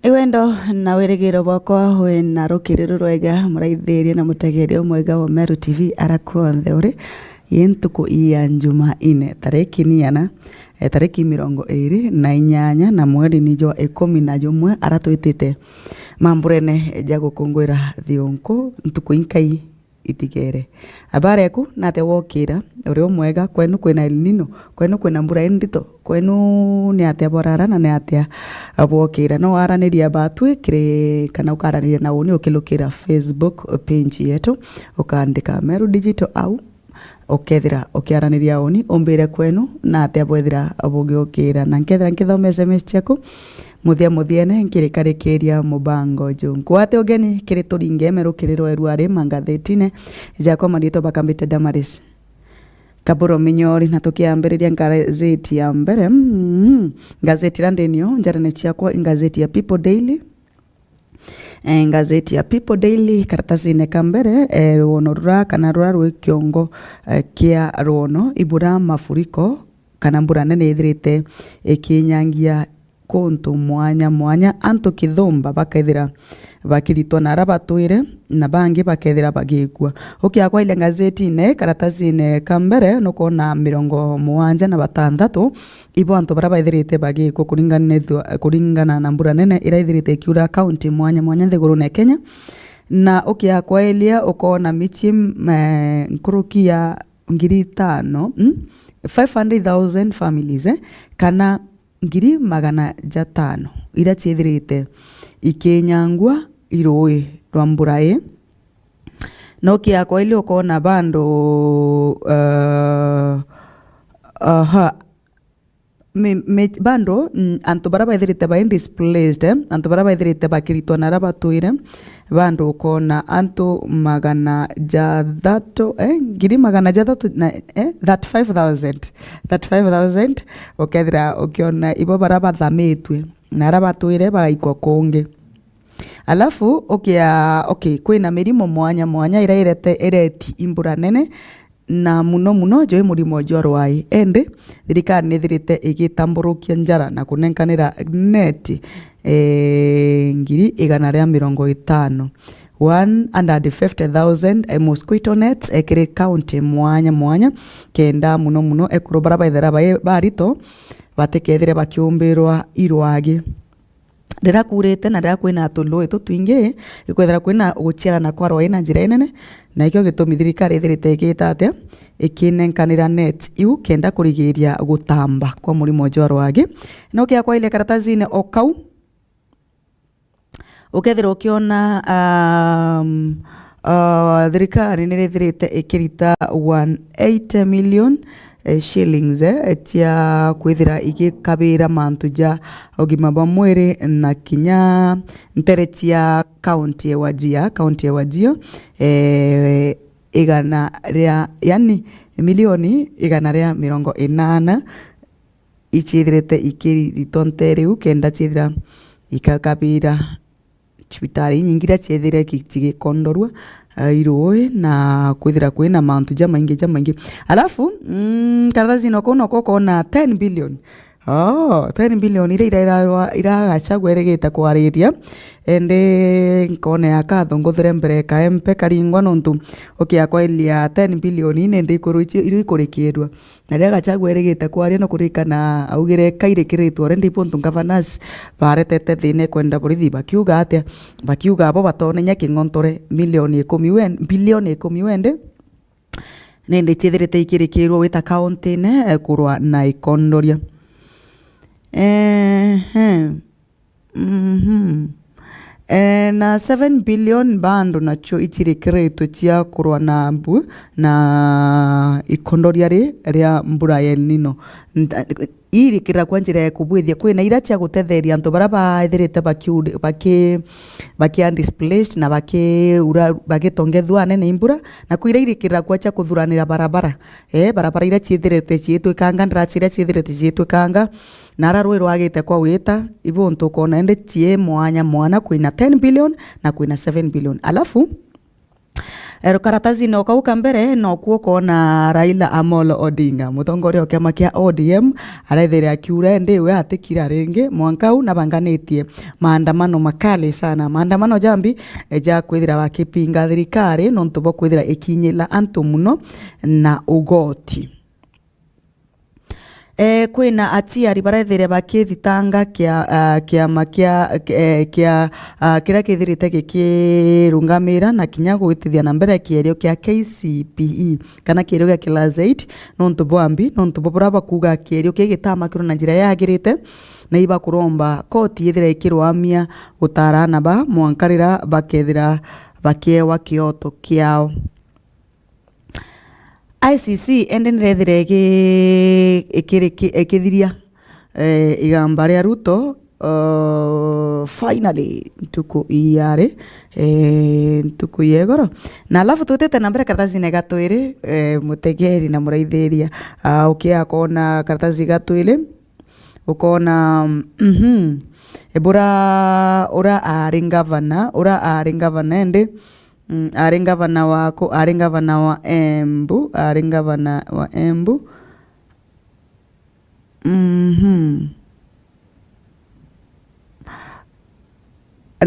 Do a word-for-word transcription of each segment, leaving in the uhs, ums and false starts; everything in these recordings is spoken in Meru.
Iwendo na wirigiro bwakwa wi na rukiri rurwega, muraithiria na mutegeria umwega wa Meru T V, ara kuonthe uri. Ii ntuku ii ya Njumaine, tariki niana, eh, tariki mirongo iri na inyanya na mweri ni jwa ikumi na jumwe, ara twitite mamburene ja gukunguira thiunku, ntuku inkai itigere. Habari eku, natia wokira? Uri umwega? Kwenu kwina El Nino? Kwenu kwina mbura indito? Kwenu ni atia bwarara na ni atia bwokira? No waraniria batwi kiri, kana ukaraniria na uni ukilukira Facebook page yetu, ukaandika Meru Digital au, ukethira ukiaraniria uni, umbire kwenu na atia bwethira bugiukira. Na nkethira nkithoma S M S ciaku, muthia muthiene nkirikarikiria mubango ju. Nkwate ugeni kiri turinge Meru kiri rweru ari mangathetine jakwa, mariitwa bakambite Damaris Kaburo Minyori, na tukiambiriria ngazeti ya mbere. Mm, ngazeti iria ndinio njarene ciakwa, ngazeti ya People Daily. Eh, ngazeti ya People Daily, karatasine ka mbere, eh, rwono rura kana rura rwi kiongo, eh, kia rwono, ibura mafuriko, kana mbura nene ithirite ikinyangia kuntu mwanya mwanya, antu kithumba bakethira bakiritwa na ara batwire, na bangi bakethira bagikua. Ukiakwa ile ngazetine, karatasine ka mbere, nukwona mirongo mugwanja na batantatu ibo antu baria baithirite bagikua kuringanithua-, kuringana na mbura nene iria ithirite ikiura kaunti mwanya mwanya nthigurune ya Kenya. Na ukiakwa ilia ukoona michie, eh, nkuruki ya ngiri itano, mm, five hundred thousand families, eh, kana ngiri magana jatano iria ciithirite ikinyangua i ruui rwa mbura ii. Na ukiakwa ili ukoona bandu, uh, aha, mi-, mi-, bandu, mm, antu baria baithirite bai displaced, eh, antu baria baithirite bakiritwa na aria batwire, bandu ukoona antu magana jathatu, eh, ngiri magana jathatu na, eh, thirty-five thousand, thirty-five thousand, ukethira ukiona ibo baria bathamitue na aria batwire bagaikwa kungi. Alafu, ukia-, okay, kwina mirimo mwanya mwanya iria irete-, ireti imbura nene, na muno muno jwi murimo jwa rwai. Indi, thirikari nithirite igitamburukia njara na kunenkanira neti, eh, ngiri igana ria mirongo itano, one hundred fifty thousand, eh, mosquito nets, eh, kiri kaunti mwanya mwanya, kenda muno muno ekuru baria baithira bai-, barito batikethire bakiumbirwa i rwagi. Riria kuurite na riria kwina tului tutwingi, ikwithira kwina guciarana kwa rwai na njira inene, na ikio gitumi thirikari ithirite ikiita atia, ikinenkanira nets iu kenda kurigiria gutamba kwa murimo jwa rwagi. No kia kwaile karatasine o kau, ukethira ukiona, um, uh, thirikari nirithirite ikirita one eighty million, eh, shillings, eh, cia kwithira igikabira mantu ja ugima bwa mwiri na kinya ntere cia kaunti ya Wajir, kaunti ya Wajir, eh, igana ria, yani, milioni igana ria mirongo inana iciithirite ikiritwa ntere iu kenda ciithira ikakabira cibitari inyingi iria ciethire ki-, cigikondorua, ah, i ruui na kwithira kwina mantu jamaingi, jamaingi. Alafu, mm, karatasine o kau noko ukoona ten billion. Oh, ten billion iria ira-, ira-, ira Gachagua erigite kwariria. Indi nkone ya katho nguthire mbere kaempe karingwa nontu ukiakwailia ten billion nindi ikuru icio iria ikurikirua. Na riria Gachagua erigite kwaria no kurikana augire kairikiritwe already, ibo untu governors baretete thina ikwenda borithi bakiuga atia, bakiuga abo batonenya king'ontore milioni ikumi wen-, bilioni ikumi wende, nindi ciithirite ikirikirua wita kauntine, eh, kurwa na ikondoria. Ehe. Mhm. Eh, na seven billion bando nacio icirikiritwe cia kurwa na mbu na ikondoria ri ria mbura ya El Nino. Nta-, irikira kwa njira ya kubwithia, kwina ira cia gutetheria antu baria baithirite bakiuri-, baki-, bakia displaced na bakiura, bagitongethua anene imbura, na kwira irikira kwa cia kuthuranira barabara. Eh, barabara ira ciithirite ciitwikanga, ndaraci ira ciithirite ciitwikanga, na ara rwi rwagite kwa wita, ibo untu ukona indi cii mwanya mwana, kwina ten billion na kwina seven billion. Alafu, E, karatasi-inĩ o kau ka mbere, nokuo ukoona Raila Amolo Odinga, mutongoria wa kiama kia O D M, arethire akiura, indi we atikira ringi. Mwanka u nabanganitie maandamano makali sana. Maandamano jambi, e, ja kwithira bakipinga thirikari nontu bwa kwithira ikinyila antu muno na ugoti. E, kwina aciari barethire bakithitanga kia, a, kiama kia, e, kia, a, kiria kithirite gikirungamira na kinya gwitithia na mbere kierio kia K C P E kana kierio gia class eight, nontu bwa mbi, nontu bwa buria bakuuga kierio kii gitamakirwe na njira yagirite, na ibakuromba koti yithire ikirwamia gutara aana ba mwanka riria bakethira bakiewa kioto kiao. I C C indi nirethire iki-, ikiri-, ki-, ikithiria, eh, igamba ria Ruto, uh, finally, ntuku iari, eh, ntuku ya igoro. Na alafu twitite na mbere karatasine gatwiri, eh, mutegeri na muraithiria, ah, ukia akoona karatasi gatwiri, ukoona, mhm, bura, ura ari ngavana, ura ari ngavana indi, mm, ari ngavana wa ku-, ari ngavana wa Embu, ari ngavana wa Embu. Mhm.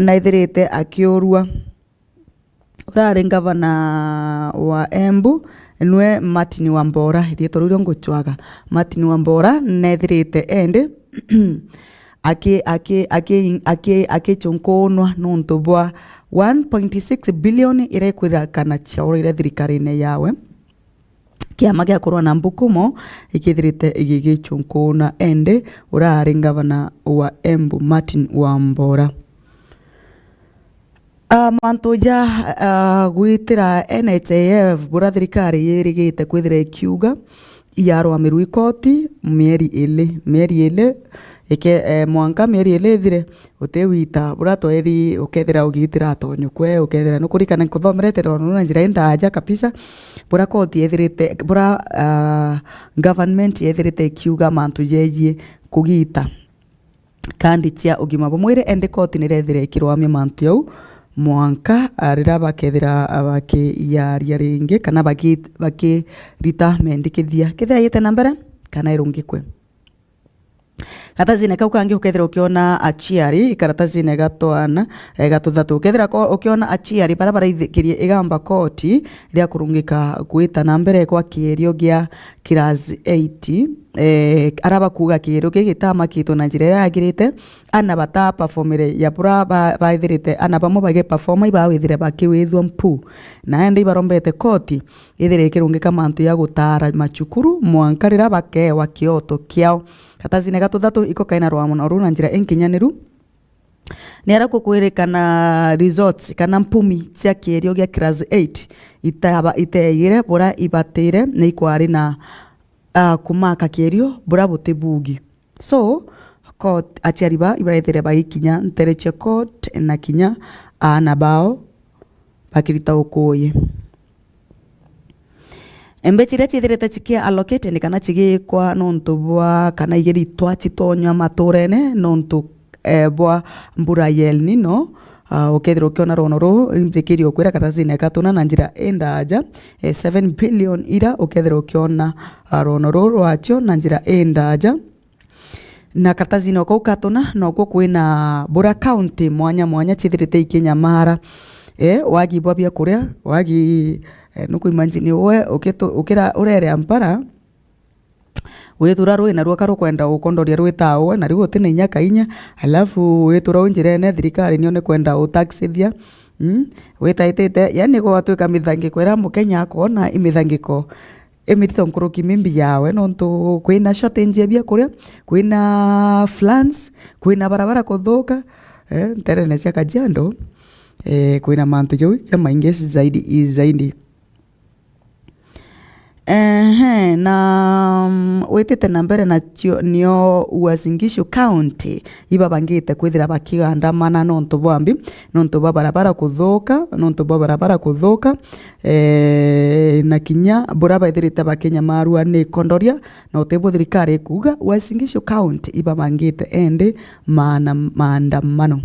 Naithirite akiurua. Urari ngavana wa Embu niwe Martin Wambora, riitwa riu rio ngucwaga. Martin Wambora nethirite endi aki-, aki-, aki-, aki-, akicunkunwa nontu bwa one point six billion iria ikwirikana ciauraire thirikarine yawe. Kiama gia kurwa na mbukumo ikithirite igigicunkuna endi urari ngavana wa Embu Martin Wambora. Ah, mantu ja, ah, gwitira N H I F buria thirikari yirigite kwithira ikiuga, iarwamirwe i koti mieri ili, mieri ili, ike-, eh, mwanka mieri ili ithire, uti wita buria tweri ukethira ugitira atonyokwe, ukethira nukurikana nkuthomerete rono na njira indaaja kabisa, buria koti yethirite, buria, ah, government yethirite ikiuga mantu jejie kugita kandi cia ugima bwa mwiri, endi koti nirethire ikirwamia mantu jau mwanka, ah, riria bakethira, ah, bakiyaria ringi kana baki-, bakirita mendikithia kethira yite na mbere kana irungikwe. Karatasi-ini kau kangi ukethira ukiona aciari, karatasi-ini ga twana, eh, ga tuthatu. Ukethira ko-, ukiona aciari baria baraithikirie igamba koti ria kurungika gwita na mbere kwa kierio gia class eight, eh, aria bakuuga kierio giki gitamakitwe na njira iria yagirite, ana bata performire ya buria ba-, baithirite, ana bamwe bagi performa ibawithire bakiwithua mpu. Na indi ibarombete koti ithire ikirungika mantu ya gutaara macukuru mwanka riria bakeewa kioto kiao. Karatasi-ini ga tuthatu iko kaina rwamano ruu na njira inkinyaniru. Ni aria kukwirikana results kana mpumi cia kierio gia class eight itaba-, iteegire buria ibatire na ikwari na, ah, kumaka kierio buria buti bugi. So, court, aciari ba ibarethire bagikinya ntere cia court na kinya aana bao bakirita ukuuyi. Mbeca iria ciithirite cikia allocate ni kana cigikwa nontu bwa kana igiritwa citonywa maturene nontu, eh, bwa mbura ya El Nino. Ah, ukethira ukiona rono ruu, mbirikirie ukwira karatasi-ini ya gatuna na njira indaaja, eh, seven billion ira ukethira ukiona, ah, rono ruu rwacio na njira indaaja. Na karatasi-ini o kau gatuna, nokuo kwina bura county mwanya mwanya ciithirite ikinyamara. Eh, wagi bwa biakuria, wagi, eh, nuku imagine we ukitu-, ukira urerea mpara, withura rwi naruo karukwenda ukondoria rwitawe, na riu utina inya kainya, alafu withura u njirene, thirikari nio nikwenda utaxithia. Mm? Witaitite, yani gwatwika mithangiko iria Mukenya akoona i mithangiko imirito nkuruki mimbi yawe, nontu kwina shortage ya biakuria, kwina floods, kwina barabara kuthuka, eh, nterene cia Kajiado, eh, kwina mantu jau jamaingi zaidi, zaidi. Ehe, na, mm, witite na mbere nacio nio Uasin Gishu County ibabangite kwithira bakigandamana nontu bwa mbi, nontu bwa barabara kuthuka, nontu bwa barabara kuthuka, eh, na kinya buria baithirite bakinyamarua ni ikondoria, na utibu thirikari ikuuga Uasin Gishu County ibabangite endi maana-, maandamano.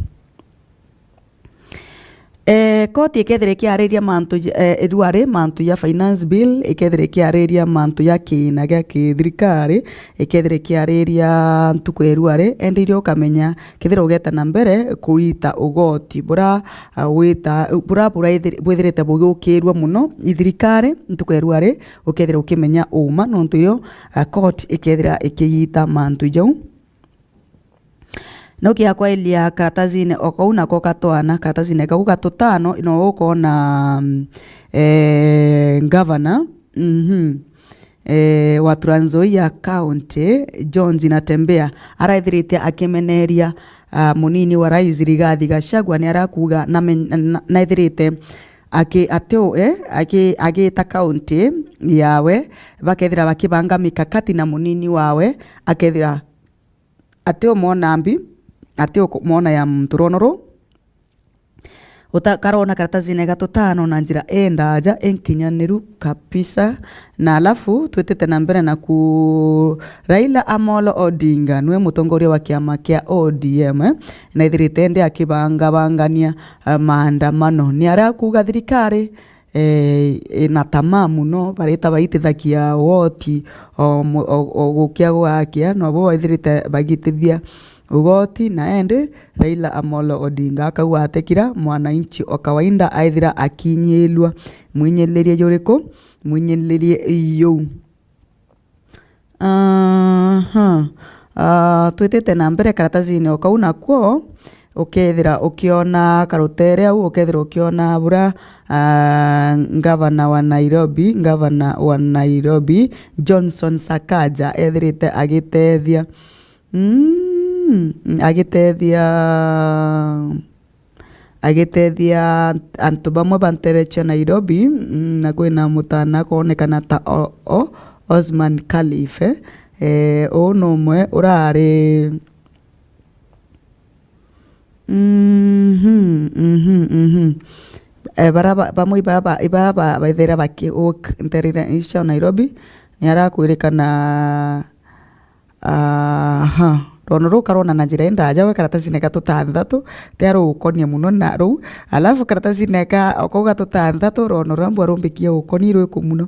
Eh, koti ikethira ikiariria mantu ja, eh, iruari mantu ja finance bill, ikethira ikiariria mantu ja kiina gia kithirikari, ikethira ikiariria ntuku ya iruari, ende irio ukamenya kethira ugeta na mbere kurita ugoti bura, ah, wita, bura buraithir-, bwithirite bugiukirua muno i thirikari ntuku ya iruari, ukethira ukimenya uma nontu irio, ah, court ikethira ikigita mantu jau. Nukia kwailia karatasine o kau nako gatwana, karatasine kau ga tutano, no ukoona, mm, eh, ngavana, mhm, eh, wa Trans Nzoia County, Johnson Natembeya, araithirite akimeneria, ah, munini wa rais Rigathi Gachagua, ni arakuuga name-, na-, naithirite aki-, atiu-, eh, aki-, agita county yawe, bakethira bakibanga mikakati na munini wawe, akethira ati umwona mbi, ati umwona ya muntu rwono ruu. Uta-, karona karatasine ga tutano na njira indaaja, inkinyaniru kabisa. Na alafu twitite na mbere naku, Raila Amolo Odinga niwe mutongoria wa kiama kia O D M, eh, na ithirite indi akibangabangania, eh, maandamano. Ni aria akuuga thirikari eh, ina tamaa mono, barita baitithagia ugoti o mu-, o, o gukia gwakia, nobo baithirite bagitithia ugoti, na endi Raila Amolo Odinga akauga atikira mwananchi o kawaida aithira akinyilua. Mwinyilirie juriku? Mwinyilirie iu. Aha. Ah, twitite na mbere karatasine o kau nakuo, ukethira ukiona karutere au, ukethira ukiona bura, ah, ngavana wa Nairobi, ngavana wa Nairobi, Johnson Sakaja, ethirite agitethia, mm, agitethia agitethia antu bamwe ba ntere cia Nairobi, mm, na kwina mutana akoonekana ta o, o, Osman Khalif, eh. Eh, uu numwe urari, mhm, mhm, mhm. Eh, bara ba-, bamwe ibaba, ibaba baithira baki walk ntere cia Nairobi, ni arakwirikana Aha. Rwono ruu karona na njira indaaja, we karatasine ga tutanthatu, ti arugukonia mono na ruu. Alafu karatasine ga, o kau ga tutanthatu, rwono ruria mbua rumbikia gukoni rwiku mono.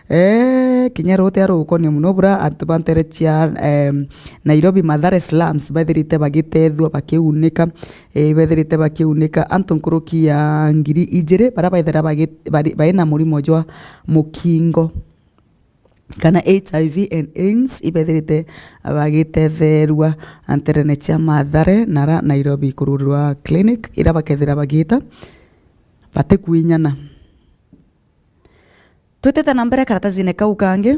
Eeh, kinya ruu ti arugukonia mono, bura antu ba ntere cia, em, Nairobi Mathare slums, bethirite bagitethua, bakiunika. Ii, bethirite bakiunika antu nkuruki ya ngiri ijiri, baria baithira bagi-, bari, baina murimo jwa mukingo. kana H I V and AIDS, ibethirite bagitetherua nterene cia Mathare nara Nairobi kururirwa clinic, iria bakethira bagiita batikwinyana. Twitite na mbere karatasine kau kangi.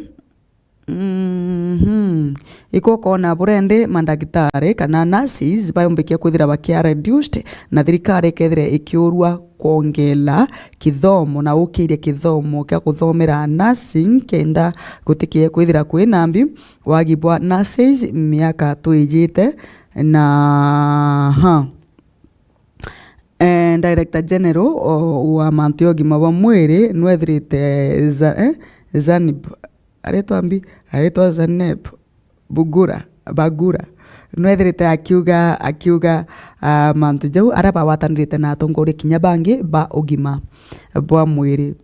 Mhm. Iko ukoona burendi mandagitari kana nurses bayumbikia kwithira bakia reduced, na thirikari ikethira ikiurua kwongela kithomo na ukiria kithomo kia kuthomera nursing, kenda gutikie kwithira kwina mbi wagi bwa nurses miaka twijite. Na, ha, eh, Director General o, wa mantu ya ugima bwa mwiri nwethirite za-, eh, Zanib, aritwa mbi, aritwa Zaneb Bugura, Bagura, nwethirite akiuga, akiuga, ah, mantu jau aria bagwatanirite na atongoria kinya bangi ba ugima bwa mwiri.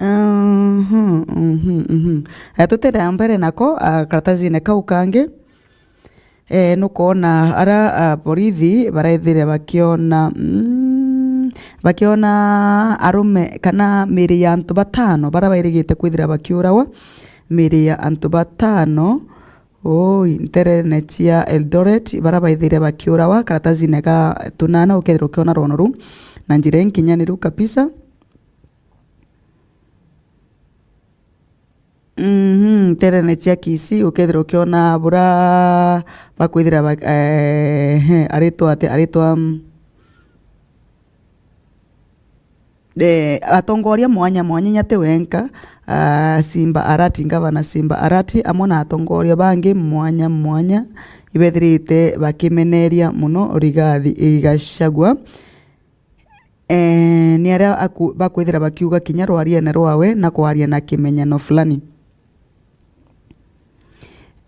Mhm, mhm, mhm. Eh, tutire mbere nako, ah, karatasine kau kangi, Eh, nukoona ara, ah, borithi baraithire bakiona, mm, bakiona arume kana miiri ya antu batano bara bairigite kwithira bakiuragwa, miiri ya antu batano, oi, nterene cia Eldoret, bara baithire bakiuragwa, karatasine ga tunana ukethira ukiona rwono ruu na njira inkinyaniru kabisa. Mhm, nterene cia Kisii, ukethira ukiona bura bakwithira ba-, ehe, aritwa ati, aritwa, mm, eh, atongoria mwanya mwanya, inya ti wenka, ah, Simba Arati, ngavana Simba Arati, amwe na atongoria bangi mwanya mwanya, ibethirite bakimeneria mono Rigathi Gachagua. Eh, ni aria aku-, bakwithira bakiuga kinya rwariene rwawe na kwaria na kimenyano fulani.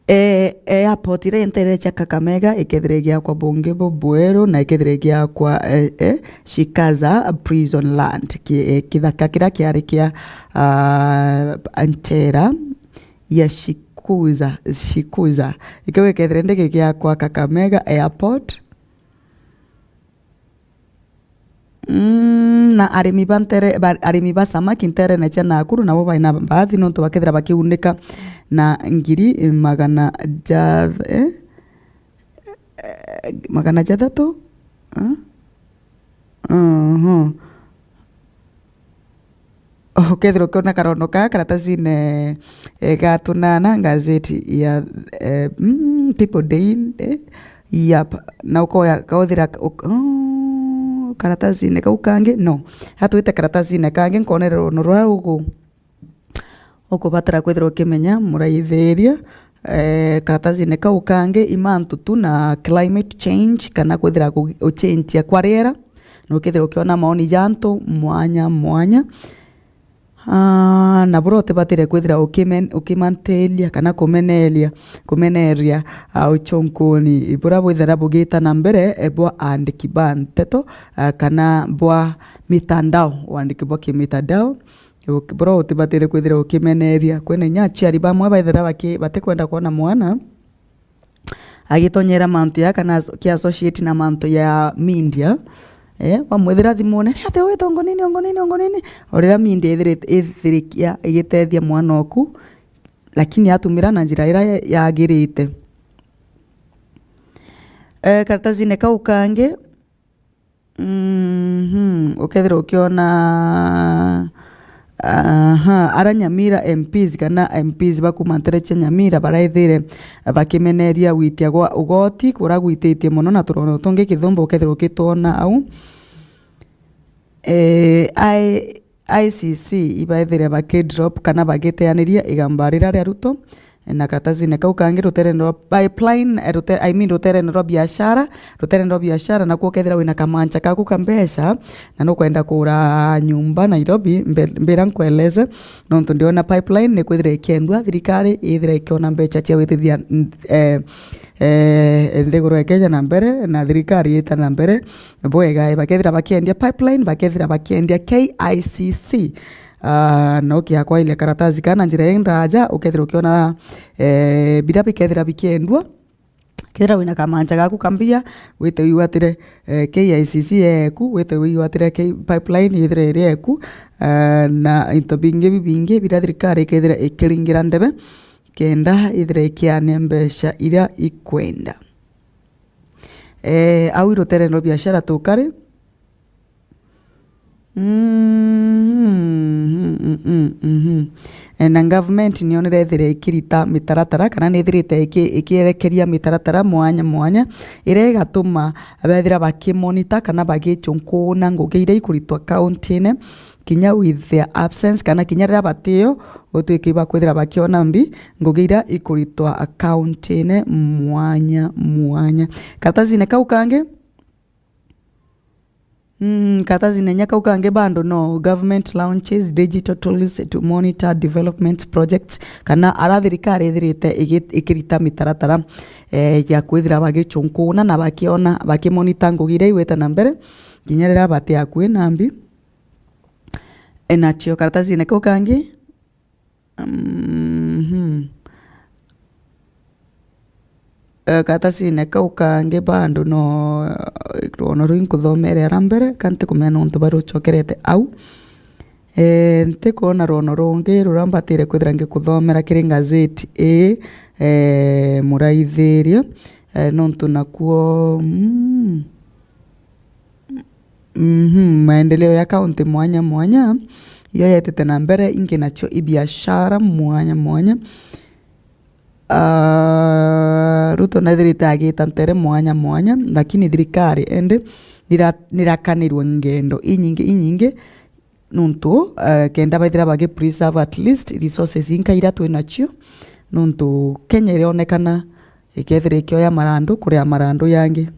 E, airport iria intere cia Kakamega ikethira igiakwa bungi bubweru na ikethira igiakwa, e, e, Shikaza prison land, ki-, e, kithaka kiria kiari kia, a, ntera ya Shikuza, Shikuza. Ikiu ikethira indi gigiakwa Kakamega airport. Mm, na arimi ba ntere, ba, arimi ba samaki nterene cia Nakuru nabo baina mbathi nontu bakethira bakiunika na ngiri magana ja, eh? Eh, magana jathatu? Ah? Mhm. Ukethira ukiona karono kaa karatasine, eh, ga tunana ngazeti ya, eh, mm, People Daily, eh, yap, na ukoya kauthira uk-, oh, karatasine kau kangi, no. Atwite karatasine kangi nkonere rono rwa ugu. Ukubatara kwithirwa ukimenya muraithiria, eh, karatasine kau kangi imantu tu na climate change kana kwithira ku-, uchenjia kwa riera, na ukethira ukiona maoni ja antu mwanya mwanya. Ah, na buria utibatire kwithira ukimen-, ukimantiria kana kumeneria, kumeneria, ah, uchunkuni buria bwithira bugita na mbere, eh, bwa aandiki ba nteto, ah, kana bwa mitandao, uandiki bwa kimitandao. Uk-, buria utibatire kwithira ukimeneria. Kwina inya aciari bamwe baithira baki-, batikwenda kwona mwana agitonyera mantu ya kana as-, ki associate na mantu ya media. Eh, wamwithira thimune, "Ni atia wita ungo nini, ungo nini, ungo nini?" O riria media ithiri-, ithirikia igitethia mwana oku, lakini atumira na njira iria yagirite. Eh, karatasine kau kangi, mhm, ukethira ukiona, aha, ara Nyamira M Ps kana M Ps ba kuma ntere cia Nyamira baraithire bakimeneria gwitia gwa ugoti kuria gwititie mono na turono tungi kithumba ukethira ukitwona au. Eh, I, I C C ibaithire bakidrop kana bagiteaniria igamba riria ria Ruto, na karatasine kau kangi ruterene rwa pipeline, eh, rute-, I mean, ruterene rwa biashara, ruterene rwa biashara, nakuo ukethira wina kamancha kaku ka mbeca, na nukwenda kugura nyumba Nairobi, mbe-, mbira nkueleze, nontu ndiona pipeline ni kwithira ikiendwa, thirikari ithira ikiona mbeca cia gwitithia, n-, eh, eh, nthiguru ya Kenya na mbere, na thirikari ita na mbere bwega, bakethira bakiendia pipeline, bakethira bakiendia K I C C. Ah, no kiakwa ile karatasi kana njira indaja, ukethira ukiona, eh, biria bikethira bikiendwa, kethira wina kamancha gaku ka mbia, wite wigwatire, eh, K I C C yeku, wite wigwatire K-, pipeline yithire iri yeku, eh, na into bingi bibingi biria thirikari ikethira ikiringira ndebe, kenda ithire ikiania mbeca iria ikwenda. Eh, au iruterene rwa biashara tukari. Mhm, mhm, mhm. Eh, na government nionire ithire ikirita mitaratara, kana nithirite iki-, ikierekeria mitaratara mwanya mwanya, iria igatuma bethira bakimonita kana bagichunkuna ngugi iria ikuritwa kaunti-ini, kinya with their absence, kana kinya riria batio, gutwike ibakwithira bakiona mbi ngugi iria ikuritwa kaunti-ini mwanya mwanya. Karatasine kau kangi, Mm, karatasine inya kau kangi bado no, government launches digital tools to monitor development projects, kana ara thirikari ithirite igi-, ikirita mitaratara, eh, ya kwithira bagichunkuna na bakiona, bakimonita ngugi iria igwite na mbere, kinya riria bati akui na mbi. E, nacio karatasine kau kangi, Mhm. Eh, karatasine kau kangi bado no, eh, rwono ruu nkuthomere ara mbere, ka ntikumenya nontu barucokerete au. Eh, ntikwona rwono rungi ruria mbatire kwithira ngikuthomera kiri ngazeti ii, eh, muraithiria, eh, nontu nakuo, mm, Mhm, maendeleo ya kaunti mwanya mwanya, iyo yetete na mbere, ingi nacio i biashara mwanya mwanya. Ah, Ruto nethirite agita ntere mwanya mwanya, lakini thirikari indi nira-, nirakanirwe ngendo inyingi inyingi, nontu, eh, kenda baithira bagi preserve at least resources inka iria twi nacio, nontu Kenya irionekana ikethira ikioya marandu kuria marandu yangi.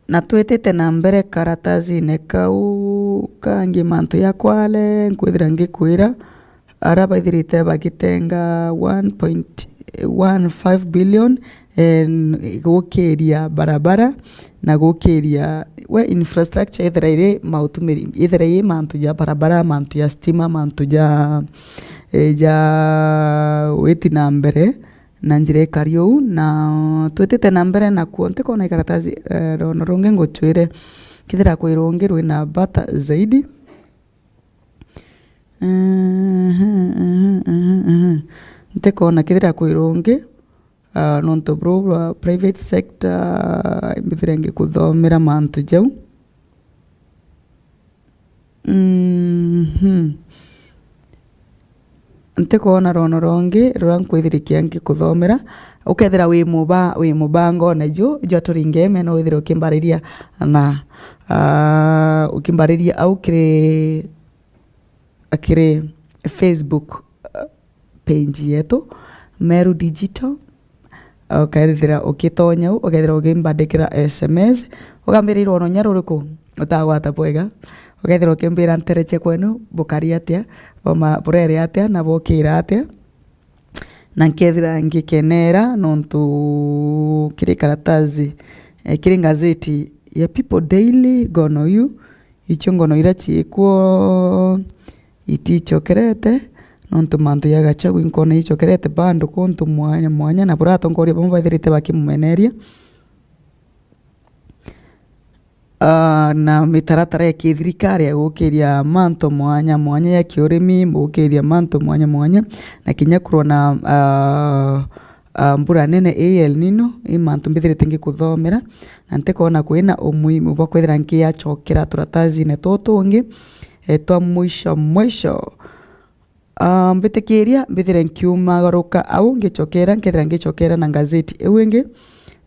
Na twitite na mbere karatasine kau kangi mantu ya Kwale, nkwithira ngikwira, aria baithirite bagitenga one point one five billion, eh, n-, gukiria barabara na gukiria we infrastructure ithira iri mautumiri, ithira ii mantu ja barabara, mantu ja stima, mantu ja, eh, ja witi na mbere na njira ikari uu, na twitite na mbere nakuo. Ntikona ikaratasi, eh, rono rungi nguchwire kethira kwi rungi rwina bata zaidi. Ehe, ehe, ehe, ehe. Ntikona kethira kwi rungi, ah, nontu buru bwa private sector, mbithire ngikuthomera mantu jau. Mhm. Ntikwona rwono rwongi ruria nkwithirikia ngikuthomera. Ukethira wi muba-, wi mubangone ju jwa Turinge Eme, no withire ukimbariria na, ah, ukimbariria au kiri, kiri Facebook, ah, page yetu, Meru Digital. Ukethira ukitonya u, ukethira ukimbandikira S M S, ukambira irwono nya ruriku utagwata bwega, ukethira ukimbira ntereche kwenu bukari atia, boma-, burere atia, na bukira atia. Na nkethira ngikenera nontu kiri karatathi, eh, kiri ngazeti ya People Daily, ngono yu, icio ngono iria ciikuo itiicokerete, nontu mantu ja Gachagua inkona icokerete bado kuntu mwanya mwanya, na buria atongoria bamwe baithirite bakimumeneria. Ah, na mitaratara ya kithirikari ya gukiria mantu mwanya mwanya ya kiurimi, gukiria mantu mwanya mwanya, na kinya kurwa na, ah, ah, mbura nene ii El Nino, i mantu mbithirite ngikuthomera, na ntikona kwina umuhimu bwa kwithira nkiacokera turatasine tutu tungi, eh, twa mwisho mwisho. Ah, mbitikiria mbithire nkiumagaruka au ngicokera, nkethira ngicokera na ngazeti iu ingi,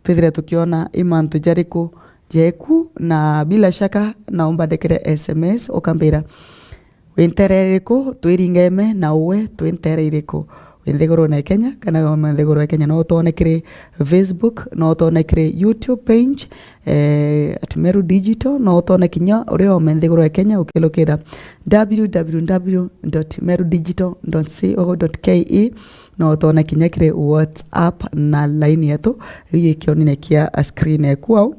twithire tukiona i mantu jariku jeku, na bila shaka na umbandikire S M S ukambira, wi ntere iriku twiringeme na uwe twi ntere iriku? Wi nthigurune ya Kenya kana wi nthiguru ya Kenya? No utwone kiri Facebook, no utwone kiri YouTube page, eh, at Meru Digital, no utwone kinya uri ome nthiguru ya Kenya ukilukira w w w dot meru digital dot co dot k e, no utwone kinya kiri WhatsApp na line yetu, iu ikionine kia screen eku au,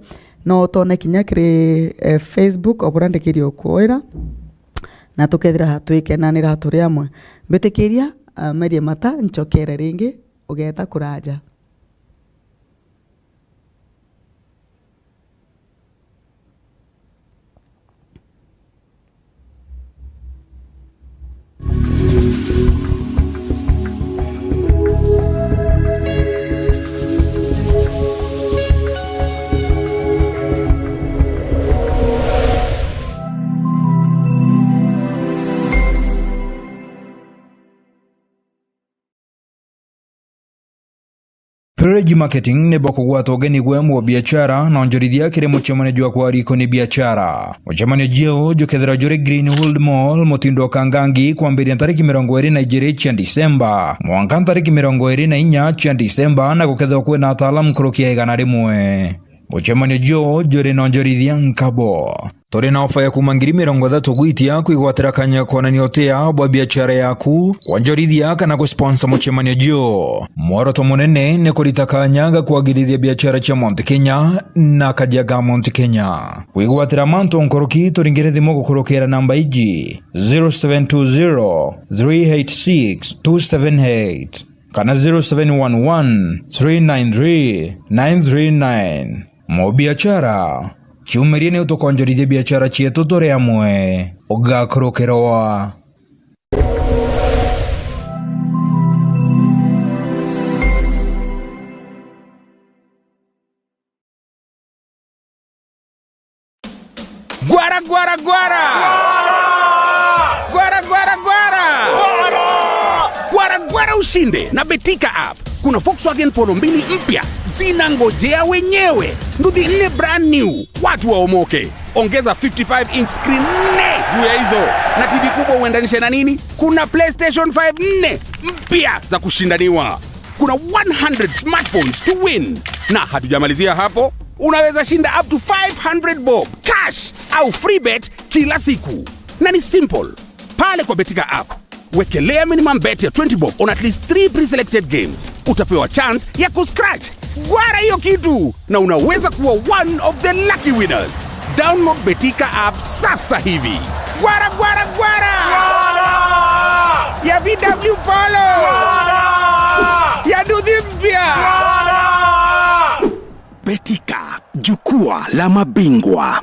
no utwone kinya kiri, eh, Facebook, o buria ndikirie ukwira. Na tukethira twikenanira turi amwe. Mbitikiria, ah, merie mata, ncokere ringi, ugeeta kuraja. Privilege Marketing ni bokugwata ugeni gwe mwa biashara na onjorithia kiri mucemanio jwa kwa riko ni biashara. Mucemanio juu jukethira juri Greenwood Mall, Mutindo wa Kangangi, kwambiria ntariki mirongo iri na ijiri cia Disemba mwanka ntariki mirongo iri na inya cia Disemba, na gukethirwa kwina ataalamu nkuruki ya igana rimwe. Mucemanio juu juri na onjorithia nkabo. Turi na ofa ya kuuma ngiri mirongo ithatu gwitia kwigwatira kanya kwonania utia bwa biashara yaku, kwonjorithia kana gusponsor mucemanio juu. Mworoto munene ni kurita kanya ga kwagirithia biashara cia Mount Kenya na kaja ga Mount Kenya. Kwigwatira mantu nkuruki, turingire thimu gukurukira namba iji, zero seven two zero, three eight six, two seven eight kana zero seven one one, three nine three, nine three nine. Mubiachara, kiumiria niu tukonjorithia biachara cietu turi amwe. Ugakurukirwa. Gwara, gwara, gwara! Gwara, gwara, gwara! Gwara, gwara ushinde na Betika app. Kuna Volkswagen Polo mbili mpya zinangojea wenyewe. Nduthi nne brand new. Watu waomoke. Ongeza fifty-five inch screen nne juu ya hizo. Na T V kubwa uendanishe na nini? Kuna PlayStation five nne mpya za kushindaniwa. Kuna one hundred smartphones to win. Na hatujamalizia hapo, unaweza shinda up to five hundred bob cash au free bet kila siku. Na ni simple. Pale kwa Betika app, Wekelea minimum bet ya twenty bob on at least three pre-selected games. Utapewa chance ya kuscratch. Gwara hiyo kitu na unaweza kuwa one of the lucky winners. Download Betika app sasa hivi. Gwara, gwara, gwara! Gwara! Ya V W Polo! Gwara! Ya Duthi Mpya! Gwara! Betika, jukwaa la mabingwa.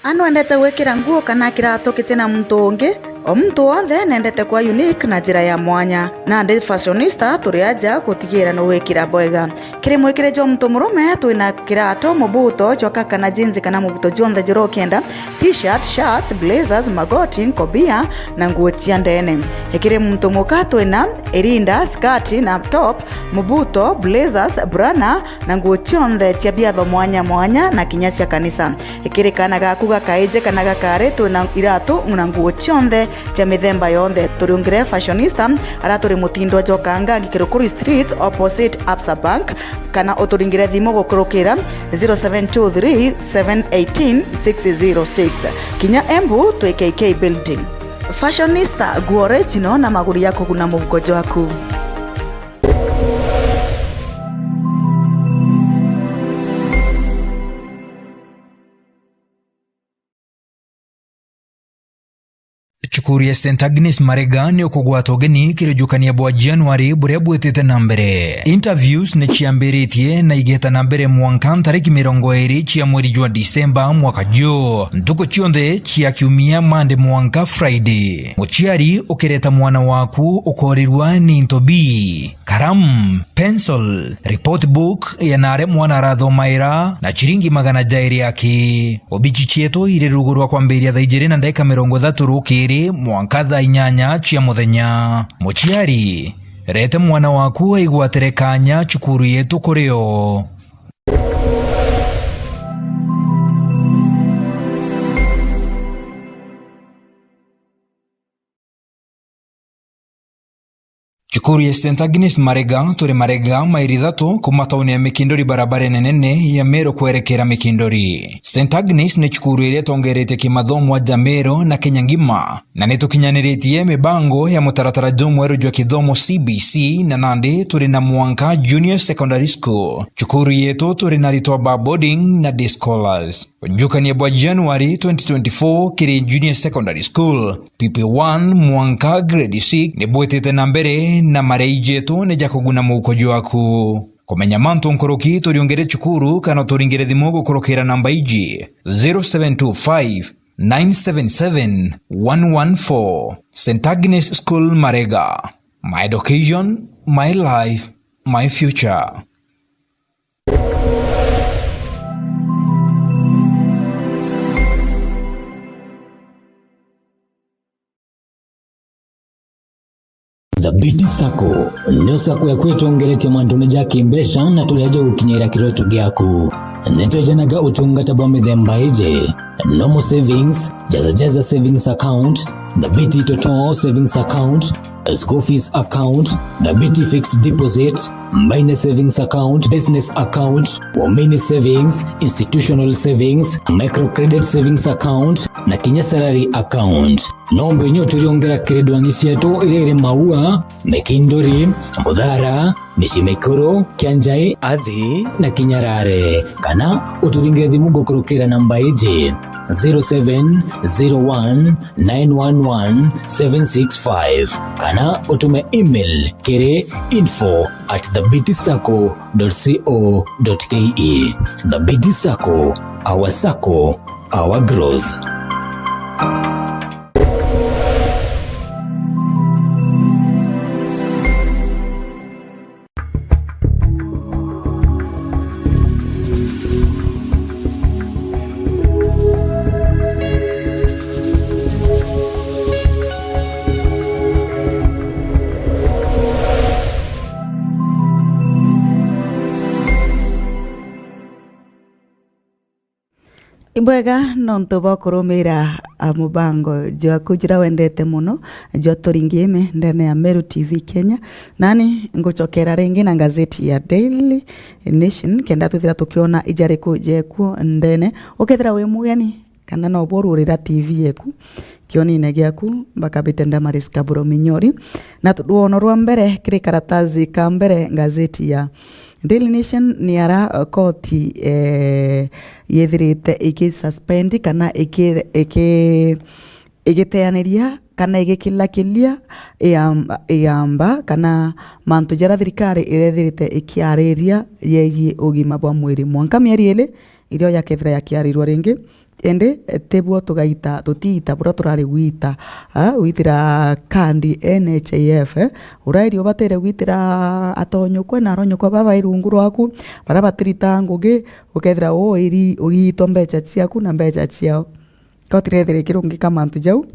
A nwendete gwikira nguo kana kiratu kiti na muntu ungi? O muntu wonthe nendete kwa unique na njira ya mwanya. Nandi Fashionista turi aja gutigira ni wikira bwega. Kiri mwikire jwa muntu murume, twina kiratu, mubuto, jwa kaka na jeans kana mubuto jwonthe juria ukienda, t-shirt, shirts, blazers, magoti, nkobia na nguo cia ndene. Kiri muntu muka, twina irinda, skirt na top, mubuto, blazers, burana na nguo cionthe cia biatho mwanya mwanya na kinya cia kanisa. Kiri kaana gaku gakaiji kana gakari, twina iratu na nguo cionthe cia mithemba yonthe. Turiungire Fashionista, aria turi mutindwa jwa Kangangi Kirukuri Street, opposite Absa Bank, kana uturingire thimu gukurukira zero seven two three, seven eighteen, six zero six. Kinya Embu, twi K K Building. Fashionista, nguo original na maguri ya kuguna muhuko jwaku. Cukuru ya Saint Agnes Marega ni ukugwata ugeni kiri ujukania bwa January buria bwitite na mbere. Interviews ni ciambiritie na igeta na mbere mwanka ntariki mirongo iri cia mweri jwa December mwaka juu. Ntuku cionthe cia kiumia, Monday mwanka Friday. Muciari ukireta mwana waku ukorirua ni into bii: karamu, pencil, report book ya naria mwana arathomaira, na ciringi magana jairi aki. Obici cietu iri rugu rwa kwambiria thaa ijiri na ndagika mirongo ithatu rukiri mwanka thaa inyanya cia muthenya. Muciari, rete mwana waku aigwatire kanya cukuru yetu kuri o. Cukuru ya Saint Agnes Marega, turi Marega mairi ithatu kuma tauni ya Mikindori, barabara nene ya Meru kwerekera Mikindori. Saint Agnes ni cukuru iria itongeretie kimathomo aja Meru na Kenya ngima, na ni tukinyaniritie mibango ya mutaratara jumweru jwa kithomo C B C, na nandi turi na mwanka Junior Secondary School. Cukuru yetu turi na aritwa ba boarding na day scholars. Ujukania bwa January twenty twenty-four kiri Junior Secondary School, P P one mwanka grade six, ni bwitite na mbere na maria ijetu ni ja kuguna muhuko jwaku. Kumenya mantu nkuruki, turiungire cukuru kana turingire thimu gukurukira namba iji: zero seven two five, nine seven seven, one one four. Saint Agnes School Marega. My education, my life, my future. Thabiti Sacco niyo sacco ya kwitongeretia mantune ja kimbeca na turia ja gukinyira kiroto giaku. Nitwejanaga utungata bwa mithemba iji: normal savings, Jaza Jaza savings account, Thabiti Toto savings account, school fees account, Thabiti fixed deposit, minor savings account, business account, Wamini savings, institutional savings, micro credit savings account, na kinya salary account. No mbenye uturiongera kiri ndwangi cietu iria iri Maua, Mikinduri, Muthara, Micii Mikuru, Kianjai, Athi, na kinya Rare. Kana uturingire thimu gukurukira namba iji: zero seven zero one nine one one seven six five, kana utume email kiri info at thabiti sacco dot co dot ke. Thabiti Sacco, our sacco, our growth. Bwega, nontu bwa kurumira, a, mubango jwaku jura wendete muno jwa Turingime ndene ya Meru T V Kenya. Nani ngucokera ringi na ngazeti ya Daily Nation, kenda twithira tukiona ijariku jekuo ndene. Ukethira wi mugeni kana no bwo ururira T V yeku, kionine giaku, Bakabite Damaris Kaburo Minyori. Na tu-, rwono rwa mbere kiri karatathi ka mbere ngazeti ya Daily Nation ni ara, eh, koti, eh, yethirite iki suspend kana iki-, iki-, igiteaniria kana igikilakilia iamba, iamba kana mantu jaria thirikari irethirite ikiariria yegii ugima bwa mwiri. Mwanka mieri iri irio yakethira yakiarirwa ringi, indi, eh, tibuo tugaita, tutiita buria turari gwita, ah, gwitira kandi N H I F, eh, uria iri ubatire gwitira atonyokwe na aronyokwe baria bai rungu rwaku, baria batirita ngugi, ukethira uu iri-, uriitwa mbeca ciaku na mbeca ciao. Koti irethira ikirungika mantu jau,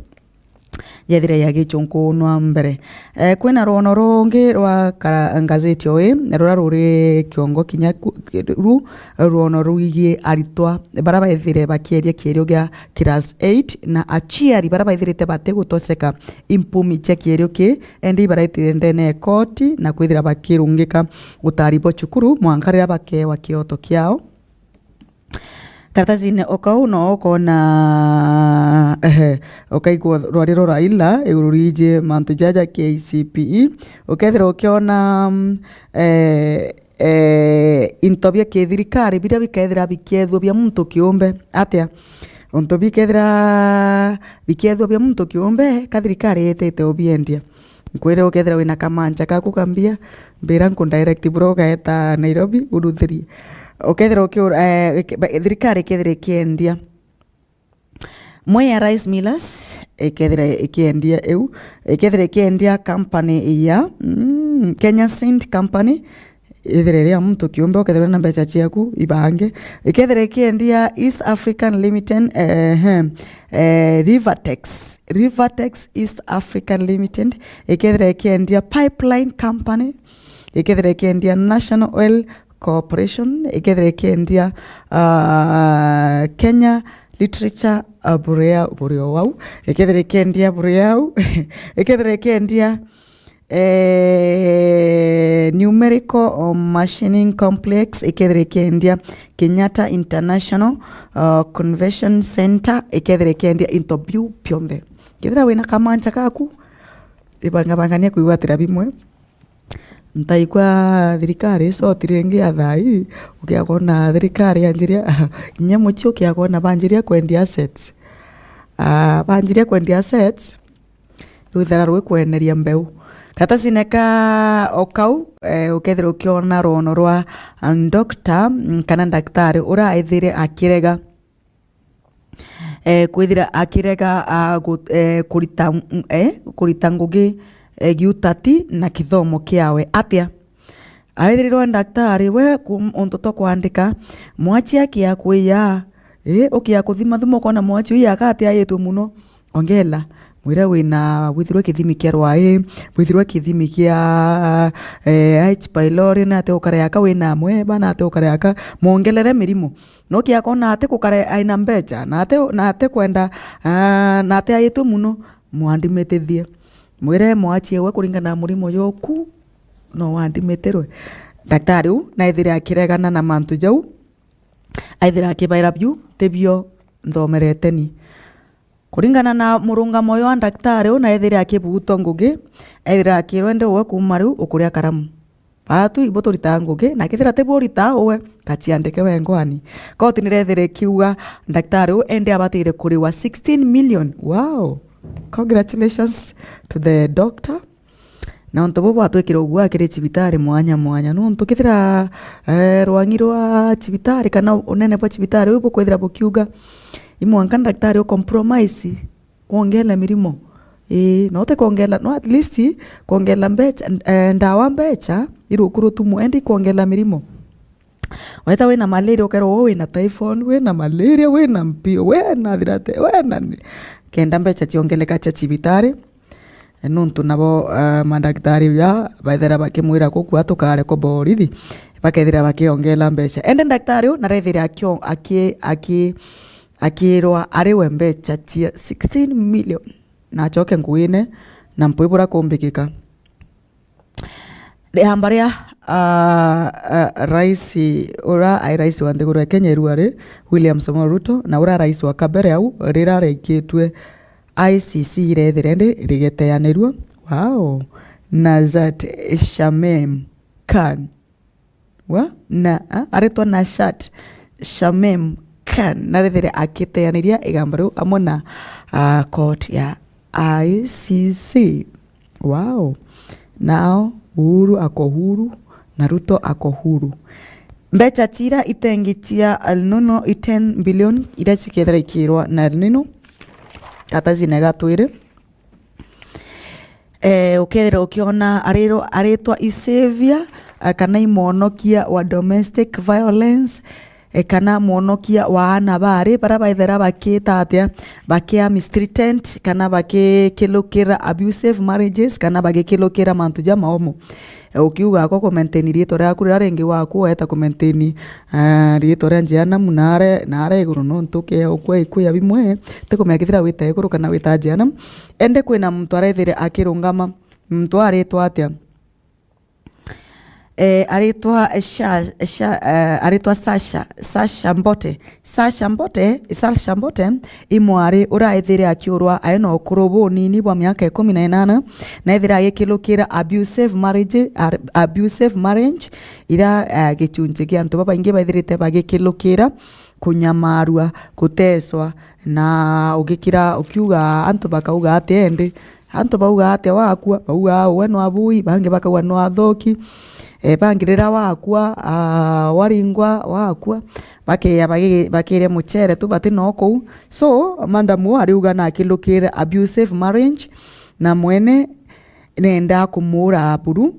yethira yagicunkunwa mbere. Eh, kwina rwono rungi rwa kara-, ngazeti o ii, ruria ruri kiongo kinya ku-, ru-, rwono rwigii aritwa baria baithire bakieria kierio gia class eight na aciari baria baithirite batigutoseka impumi cia kierio ki, endi ibaraitire ndene ya koti na kwithira bakirungika utari bwa cukuru mwanka riria bakeewa kioto kiao. Karatasine o kau no ukona, ehe, ukaigua rwari rwa Raila iguru riiji mantu jaja K C P E. Ukethira ukiona, mm, eh, eh, into bia kithirikari biria bikethira bikiethua bia muntu kiumbe. Atia? Untu bikethira bikiethua bia muntu kiumbe, ka thirikari itite ubiendia. Nkwire ukethira wina kamanja kaku ka mbia, mbira nku direct bro ugaeta Nairobi uruthirie. Ukethira ukiura, eh, ike-, ba-, thirikari ikethira ikiendia. Mwe ya Rice Millers, ikethira ikiendia iu, ikethira ikiendia company ya, mm, Kenya Seed Company, ithire ria muntu kiumbe, ukethirwa na mbeca ciaku ibange. Ikethira ikiendia East African Limited, eh, eh, eh, Rivertex, Rivertex East African Limited, ikethira ikiendia Pipeline Company, ikethira ikiendia National Oil Corporation, ikethira ikiendia, ah, Kenya Literature, ah, buria, buria wau, ikethira ikiendia buria au, ikethira ikiendia eh, Numerical Machining Complex, ikethira ikiendia Kenyatta International, uh, Convention Center, ikethira ikiendia into biu bionthe. Kethira wina kamanja kaku, ibangabangania kwigwatira bimwe. Ntaigua thirikari icoti ringi ya thaa ii, ukiaga kwona thirikari yanjiria, kinya mucii ukiaga kwona banjiria kwendia assets. Ah, banjiria kwendia assets, rwithira rwikweneria mbeu. Karatacine ka o kau, eh, ukethira ukiona rwono rwa, um, doctor, mm, kana ndaktari uria aithire akirega, eh, kwithira akirega, ah, gu-, eh, kurita, mm, eh, kurita ngugi, eh, gi utati na kithomo kiawe. Atia? Aithirirwe ndaktari, we ku-, untu twa kwandika, mwachi akia kwiya, ii, ukia kuthimathima ukona mwachi uyu akatiaitwe muno, ongela. Mwire wina, withirwe kithimi kia rwai, withirwe kithimi kia, eh, H pylori, nate ukare aka wina amweba, nate ukare aka, mwongelere mirimo. No kia kona ati kukare aina mbecha, nate, nate kwenda, ah, nate aitwe muno, mwandimitithie. Mwire mwachi ewe kuringana na murimo joku, no wandimeterwe. Daktari u naithire akiregana na mantu jau, aithire akibaira biu, tibio nthomerete ni. Kuringana na murungamo uyu wa daktari u naithire akibutwa ngugi, aithire akirwe, ndi uwe kuuma riu ukuria karamu. Baatu ibo turitaga ngugi, na kethira tibwo uritaga uwe, kaciandike we ngwani. Koti nirethire ikiuga daktari u endi abatire kuriwa sixteen million. Wow! Congratulations to the doctor. Na untu buu bwatwikire uguaa kiri cibitari mwanya mwanya, nuntu kethira, eh, rwang'i rwa cibitari kana unene bwa cibitari uu bukwithira bukiuga, i mwanka daktari u compromise, kwongela mirimo. Ii, no ti kwongela, no, at least kwongela mbecha, eh, ndawa mbecha, iruku rutumu, endi kwongela mirimo. Weta wina malaria, ukerwa uu wina typhoid, wina malaria, wina mpio, wina thirate, wina ni-, kenda mbecha ciongeleka cia cibitari. Nuntu nabo, eh, madaktari ja baithira bakimwira gukua tukare kwa borithi, bakethira bakiongela mbecha. Ende daktari u narethire akio-, aki-, aki-, akirwa ari we mbecha cia sixteen million, na acoke ngugine na mpwi bura kumbikika. Riamba ria, ah, ah, rais ura ai rais wa nthiguru ya Kenya irua ri, William Samoei Ruto, na ura rais wa kabere au rira riaikitue I C C irethire ndi rigeteanirua. Wow. Najat Shamim Khan. Wa? Na, a, aretwa Nashat Shamim Khan, narethire akiteaniria igamba riu amwe na, a, court ya I C C. Wow. Now, Uhuru ako huru, na Ruto ako huru. Mbecha tira itengi cia El Nino i ten billion iria cikethira ikirwa na El Nino. Karatasi na igatwiri. Eh, ukethira ukiona ariro-, aritwa i saviour, eh, kana i mwonokia wa domestic violence, eh, kana mwonokia wa aana bari, bara baithira bakita atia, bakia mistreated, kana bakikilukira abusive marriages, kana bagikilukira mantu ja maomo. Eh, ukiuga akwa ku maintain riitwa riaku riria ringi waku weta ku maintain, ah, riitwa ria Jehanamu naare, naare iguru, nontu ukeea ukua ikuya bimwe, ti kumenya kethira wita iguru kana wita Jehanamu. Ende kwina muntu arethire akirungama, muntu aritwa atia? Eh, aritwa Sha-, Sha-, eh, aritwa Sasha, Sasha Mbote. Sasha Mbote, Sasha Mbote, i mwari uraethire akiurwa ari na ukuru bunini bwa miaka ikumi na inana, na ethire agikilukira abusive marriage, ar-, abusive marriage, ira, eh, gichunchi kia antu babaingi baithirite bagikilukira kunyamarua, guteswa, na ugikira ukiuga antu bakauga ati endi, antu bauga atia wakua, bauga we no abui, bangi bakauga no athoki, eh, bangi rira wakua, ah, waringwa wakua, bakeya bagi-, bakiria muchere tu bati no kuu. So, madam uu ariuga na akilukire abusive marriage, na mwene nenda kumuura buru.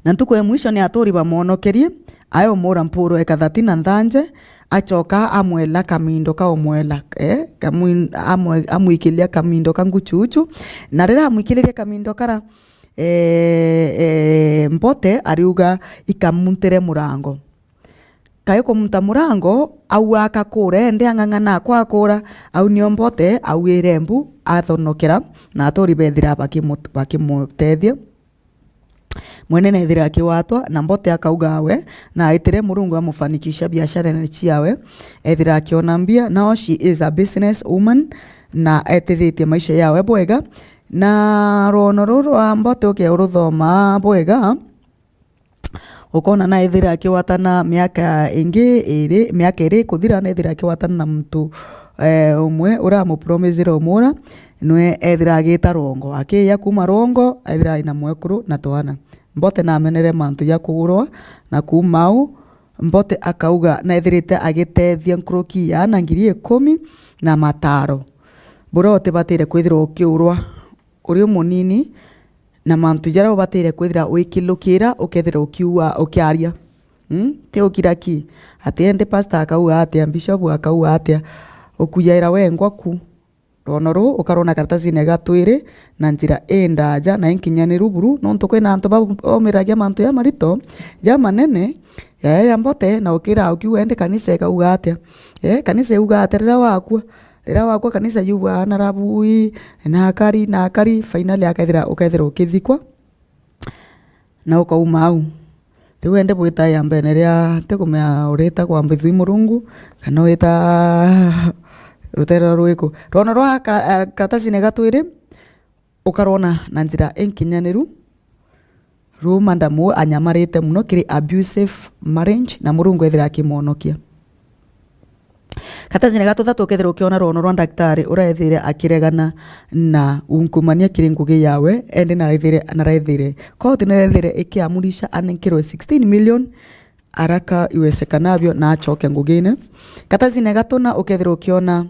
Na ntuku ya mwisho ni aturi bamwonokerie, ae umuura mpuro eka thati na nthanje, acoka amwela kamindo ka umwela, eh, kamwi-, amwe-, amwikilia kamindo ka nguchuchu. Na riria amwikiririe kamindo kara, eh, eh, Mbote ariuga ikamuntire murango. Kae kumunta murango, au akakura, ende ang'ang'ana akwa akura, au nio Mbote auire mbu, athonokera, na aturi bethira bakimu-, bakimutethia. Mwene nethira akiwatwa, na Mbote akauga we, na aitire Murungu amufanikisha biasharene ciawe, ethira akiona mbia. Now she is a business woman, na etithitie maisha yawe bwega, na rwono ruru rwa Mbote ukeuruthomaa bwega, ukona na ethira akiwatana miaka ingi iri, miaka iri ikuthira, na ethira akiwatana na muntu, eh, umwe uramupromesire umura, nwe ethira agita Rongo. Akiya kuma Rongo, ethira aina mwekuru na twana. Mbote namenere mantu ja kugurwa, na kuma au, Mbote akauga na ethirite agitethia nkuruki ya ana ngiri ikumi na mataro. Buria utibatire kwithirwa ukiurwa uri umunini, na mantu jaria ubataire kwithira wikilukira, ukethira ukiua, ukiaria. Mm? Ti ukira ki? Ati endi pastor akauga atia, bishop akauga atia, ukuyaira wengwa ku. Rwono ruu ukarwona karatasine ga twiri na njira indaja na inkinyaniru buru, nontu kwina antu bau baumiragia mantu jamarito, jamanene, yaya ya Mbote, na ukira ukiuga endi kanisa ikauga atia? Eh, kanisa iuga atia riria wakua? Riria wakua kanisa yugaga na rabui, na akari, na akari, finally akethira, ukethira ukithikwa, na ukauma au. Riu ende bwita ya mbene ria, ti kumenya urita kwa mbithui Murungu, kana urita rutere ruriku. Rwono rwa ka-, karatasine ga twiri, ukarwona na njira inkinyaniru, ruu madam uu anyamarite mono kiri abusive marriage, na Murungu ethira akimwonokia. Karatasi-ini ga tuthatu, ukethira ukiona rwono rwa ndaktari uria ethire akiregana na ungumania kiri ngugi yawe, ende naraithire, naraithire koti niraithire ikiamurisha anenkirwe sixteen million haraka iwezekanavyo na acoke ngugine. Karatasi-ini ga tuna, ukethira ukiona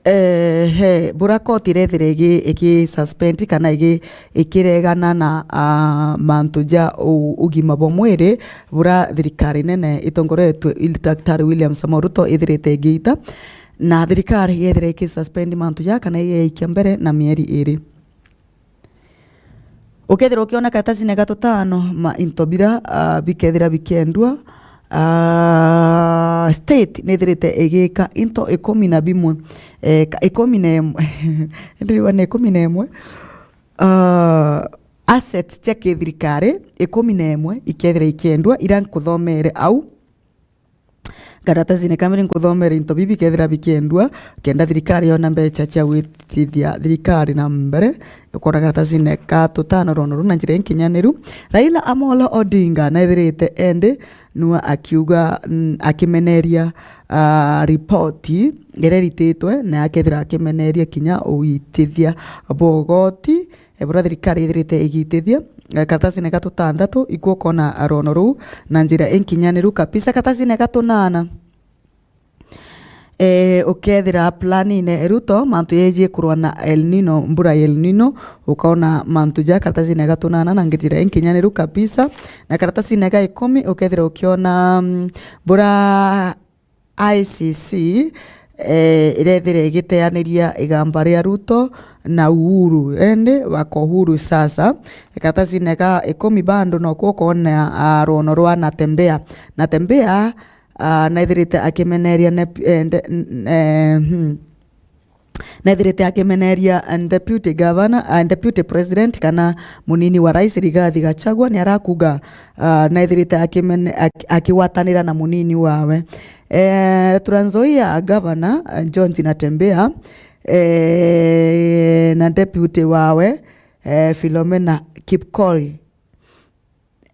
Ehe, bura koti irethire igi-, iki suspend kana igi-, ikiregana na, ah, mantu ja u-, ugima bwa mwiri bura thirikari nene itongoretwe i Daktari William Samoei Ruto ithirite igiita, na thirikari yethire iki suspend mantu ja kana igeikia mbere na mieri iri. Ukethira ukiona karatasi-ini ga tutano, ma into bira, ah, bikethira bikiendua, ah, state nithirite igika into ikumi na bimwe, eh, ka-, ikumi na imwe, ndiriwa ni ikumi na imwe, ah, assets cia kithirikari ikumi na imwe ikethira ikiendua, ira nkuthomere au. Karatasine ka mbere nkuthomere into bibi bikethira bikiendua, kenda thirikari yona mbecha cia gwitithia thirikari na mbere. Ukona karatasine ka tutano rwono ruu na njira inkinyaniru. Raila Amolo Odinga naithirite endi nua akiuga, n-, akimeneria, ah, ripoti iria irititwe, na akethira akimeneria kinya ugitithia bwa ugoti, eh, buria thirikari ithirite igitithia. Eh, karatasine ka tutantatu, ikwo ukona rwono ruu na njira inkinyaniru kabisa. Karatasine ka tunana, eh, ukethira planine Ruto, mantu yejie kurwa na El Nino, mbura ya El Nino, ukona mantu ja karatasine ga tunana na njira inkinyaniru kabisa. Na karatasine ga ikumi, ukethira ukiona, mm, bura I C C, eh, irethira igiteaniria igamba ria Ruto na Uhuru, endi bako Uhuru sasa. Karatasine ga ikumi bando nokuo ukona, ah, rwono rwa Natembea. Natembea, ah, naithirite akimeneria nep-, eh, nde-, n-, eh, hmm. Naithirite akimeneria, ah, deputy governor, ah, deputy president kana munini wa rais Rigathi Gachagua, ni arakuga, ah, naithirite akimene-, ak-, akigwatanira na munini wawe. Eh, Trans Nzoia governor, ah, George Natembea, eh, na deputy wawe, eh, Philomena Kipkorir.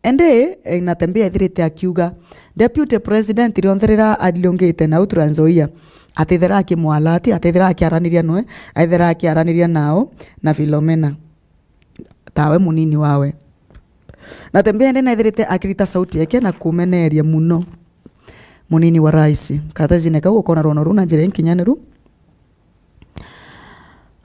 Indi, eh, Natembea ethirite akiuga, deputy president rionthe rira ariungite nau Trans Nzoia, atithira akimwalati, atithira akiaraniria noe, aithira akiaraniria nao na Philomena, tawe munini wawe. Natembea indi naithirite akirita sauti yake na kumeneria muno munini wa rais. Karatasine kau ukona rwono ruu na njira inkinyaniru.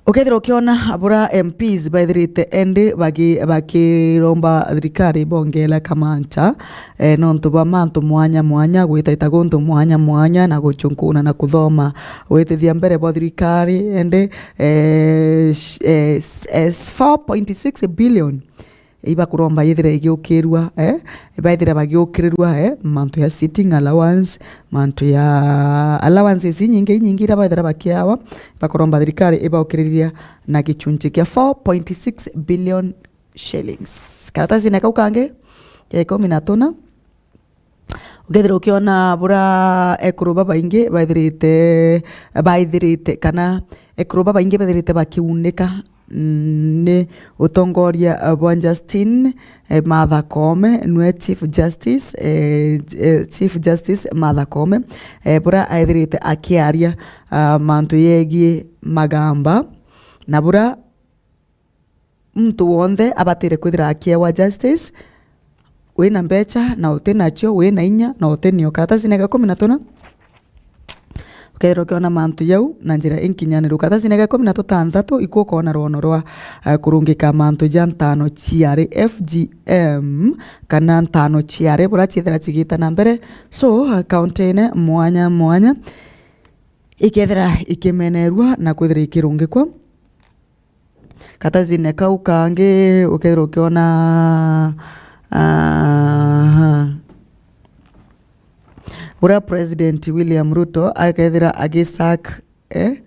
Ukethira ukiona bura M Ps baithirite endi bagi-, bakiromba thirikari bongela kamancha, eh, nontu bwa mantu mwanya mwanya, gwitaita guntu mwanya mwanya, na guchunkuna na kuthoma witithia mbere bwa thirikari, endi, eh, sh-, eh, s-, eh, four point six billion ibakuromba yithire igiukirua, eh, baithire bagiukirirua, eh, mantu ya sitting allowance, mantu ya allowances inyingi inyingi iria baithire bakiawa, bakuromba thirikari ibaukiriria na gichunchi kia four point six billion shillings. Karatasine kau kangi, ya ikumi na tuna, ukethira ukiona bura ekuru babaingi baithirite, baithirite, kana ekuru babaingi baithirite bakiunika, mm, ni utongoria, eh, bwa Justin, eh, Martha Koome, nwe Chief Justice, eh, eh, Chief Justice Martha Koome, eh, bura aithirite akiaria, ah, mantu yegie magamba, na bura muntu wonthe abatire kwithira akiewa justice, wina mbecha na uti nacio, wina inya na uti nio. Karatasine ga ikumi na tuna, ukethira ukiona mantu jau na njira inkinyaniru. Karatasine ga ikumi na tutanthatu, ikwo ukona rwono rwa, eh, kurungika mantu ja ntano ciari F G M, kana ntano ciari bura ciithira cigita na mbere. So, eh, kaunti-ine mwanya mwanya ikethira ikimenerua na kwithira ikirungikwa. Karatasi-ini kau kangi ukethirwa ukiona, aha, uria President William Ruto akethira agisack, eh,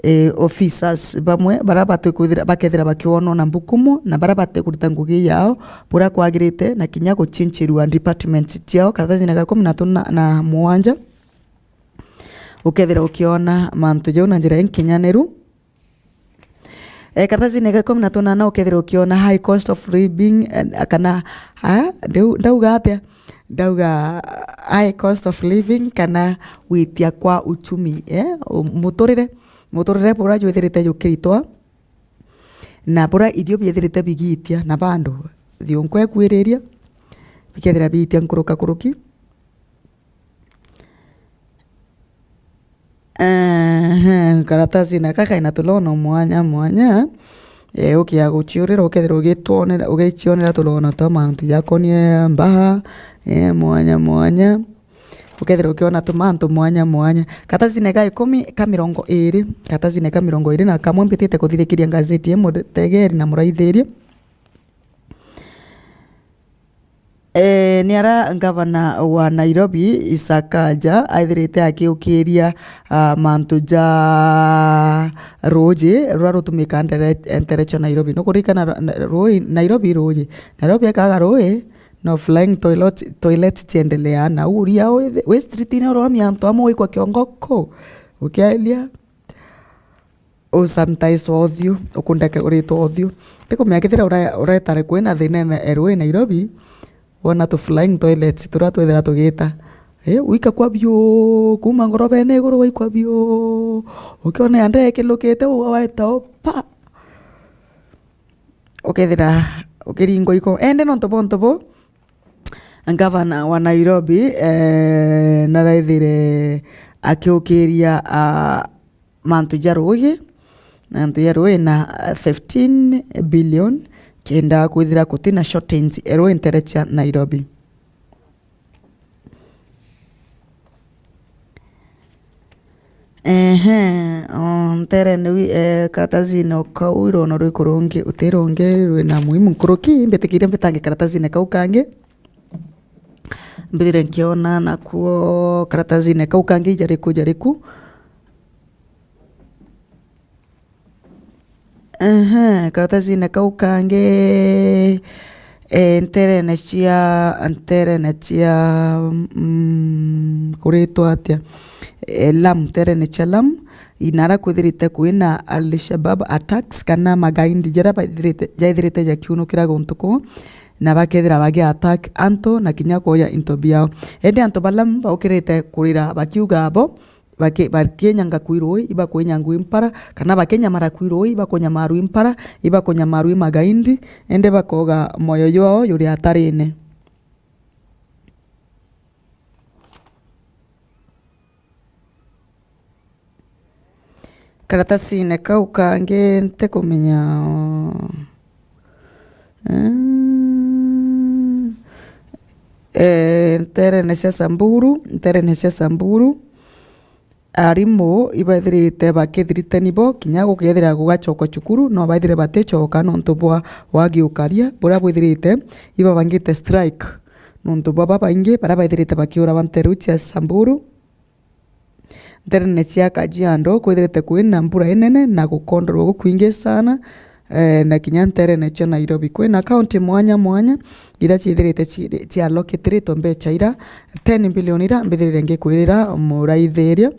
eh, officers bamwe baria bati kwithira, bakethira bakionwa na mbukumu na baria bati kurita ngugi yao buria kwagirite na kinya guchinchirua department ciao. Karatasi-ini ga ikumi na tuna na mugwanja ukethira ukiona mantu jau na njira inkinyaniru. Eh, karatasi-ini ga ikumi na tunana ukethirwa ukiona high cost of living, eh, kana, ah, ndau-, ndauga atia? Ndauga, ah, high cost of living kana gwitia kwa uchumi, eh? U-, muturire, muturire buria jwithirite jukiritwa, na buria irio biithirite bigiitia, na bandu thiunku ekwiriria, bikethira biitia nkuruka kuruki. Ehe, karatasi-ini gaka kaina tulono mwanya mwanya. Eh, ukia guciurira, ukethirwa ugitwonera, ugicionera tulono twa mantu jakonie mbaha, eh, mwanya mwanya. Ukethirwa ukiona tu mantu mwanya mwanya. Karatasi-ini ga ikumi ka mirongo iri, karatasi-ini ka mirongo iri na kamwe, mbitite kuthirikiria ngazeti ii, mutegeri na muraithiria. Eh, ni ara ngavana wa Nairobi, Isaac Kanja, aithirite akiukiria, ah, mantu ja ruuji ruria rutumika ntere, ntere cia Nairobi. Nukuririkana ru-, na-, ruuji, Nairobi ruuji. Nairobi ekaga ruuji, no flying toilet, toilet ciendelea. Na uria wi, wi street-ini uromia antu amwe wikwa kiongo ku. Ukiaria, usanitize uthiu, ukundeke uritwa uthiu. Tikumenya kethira ura-, uretare kwina thina ene-, erwe Nairobi, wona tu flying toilets turia twithira tugita. Eh, uika kwa biu, kuma ngorobene iguru waikwa biu. Ukiona ya ndege ikilukite, uga waita o pa. Ukethira ukiringwa iko. Ende nontu bontu bu, ngavana wa Nairobi, eh, naraithire akiukiria, ah, mantu ja ruuji, mantu ja ruuji na, ah, fifteen billion, kenda kwithira gutina shortage e ruuji ntere cia Nairobi. Ehe, o, nterene wi-, eh, karatasine o kau irono rwiku rungi, uti rungi rwina muhimu nkuruki, mbitikiria mbitange karatasine kau kangi. Mbithire nkiona nakuo karatasine kau kangi ijariku, jariku. Ehe, karatasine kau kangi, eh, nterene cia, nterene cia, mm, kuritwa atia? Eh, Lamu, nterene cia Lamu, inara kwithirite kwina Al-Shabab attacks kana magaindi jaria baithirite, jaithirite jakiunukira guntu kuu, na bakethira bagi attack antu na kinya kuoya into biao. Indi antu ba Lamu baukirite kurira bakiuga abo, baki-, bakinyanga kwi ruui, ibakunyangwa i mpara, kana bakinyamara kwi ruui, ibakunyamarwa i mpara, ibakunyamarwa i magaindi, indi bakoga mwoyo jwao juri hatarine. Karatasine kau kangi ntikumenya, eh, eh, nterene cia Samburu, nterene cia Samburu, Arimu ibaithirite bakithiritani bo kinya gukethira gugacokwa cukuru, no baithire baticoka nontu bwa wagi ukaria buria bwithirite ibabangite strike nontu bwa babaingi baria baithirite bakiura ba nteru cia Samburu. Nterene cia Kajiado kwithirite kwina mbura inene na gukondorwa gukwingi sana, eh, na kinya nterene cia Nairobi. Kwina kaunti mwanya mwanya iria ciithirite ci-, cialoketiritwe mbecha ira ten billion ira mbithirire ngikwirira muraithiria.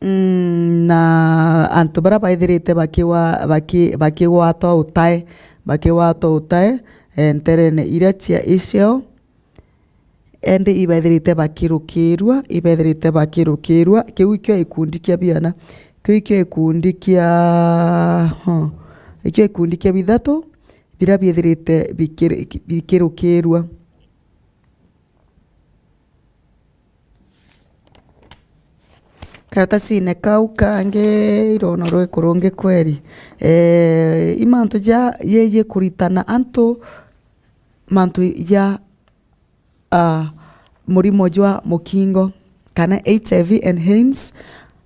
Mm, na antu baria baithirite bakiwa-, baki-, bakigwatwa utae, bakigwatwa utae, eh, nterene iria cia icio, indi ibaithirite bakirukirua, ibaithirite bakirukirua. Kiu ikio gikundi kia biana, kiu ikio gikundi kia, huh, ikio gikundi kia bithatu biria biithirite bikir-, bikirukirua. Karatasine kau kangi irono rwiku rungi kweri. Eh, i mantu ja yeji kuritana antu mantu ja, ah, murimo jwa mukingo kana H I V and AIDS,